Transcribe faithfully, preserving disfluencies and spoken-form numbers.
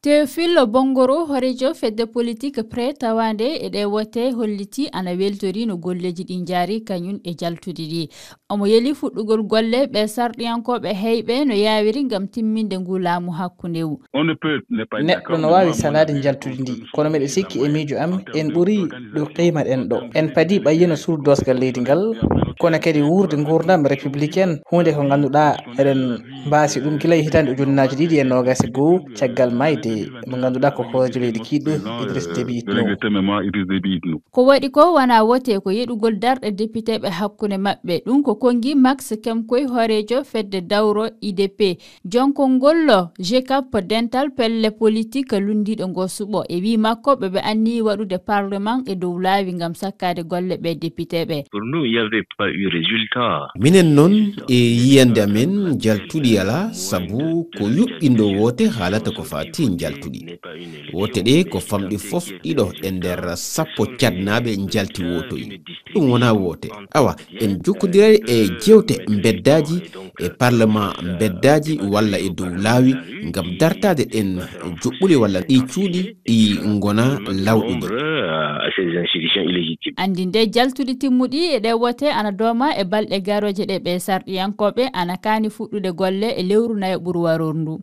Théophile Bongoro, horeejo fedde politique Prêt tawaande e ɗee wote, holliti ana weltori no golleeji ɗi njaari kañum e jaltuɗi ɗi. Omo yeli fuɗɗugol golle ɓe sarɗiyankooɓe heyɓe no yaawiri ngam timminde ngu laamu hakkundewu. Neɗɗo no waawi salaade njaltuɗi ndi, kono miɗo sikki e miijo am en ɓuri ɗo qiimaɗen ɗo. En padi ɓayyeno suudu doosgal leydi ngal, kono kadi wuurde nguurndam républicaine, huunde ko ngannduɗaa eɗen mbaasi ɗum gila e hitaande ujunnaaji ɗiɗi e noogaas e goo, caggal maayde mo ngannduɗaa ko hooreejo leydi kiiɗɗo Idriss Déby itno. Ko waɗi ko wonaa wote, ko yeɗugol darɗe depiteeɓe hakkunde maɓɓe. Ɗum ko konngi Max Kemkoy, horeejo fedde dawro I D P. Jonkol ngol G cap dental pelle politique lunndiiɗo ngo suɓo. E wii makko, ɓe ɓe anniyi waɗude parlement e dow laawi ngam sakkaade golle ɓe depiteeɓe. Pour nous, il y avait pas eu résultat. Minen noon, e yiyannde amen, jaltuɗi alaa, sabu ko yuɓɓinɗo woote haalata ko faati njaltuɗi. Woote ɗe ko famɗi fof ɗiɗo e nder sappo caɗnaaɓe njalti wootoyi. Ɗum wonaa woote. Awa, en jokkondiray e jeewte mbeddaaji, e parlement mbeddaaji walla e dow laawi ngam dartaade ɗeen joɓɓuli walla ɗi cuuɗi ɗi ngona lawɗuɗi. Anndi nde jaltuɗi timmuɗi e ɗe wote ana dooma e balɗe garooje ɗe, ɓe sarɗiyankooɓe ana kaani fuɗɗude golle e lewru nayo ɓuru waroor ndu.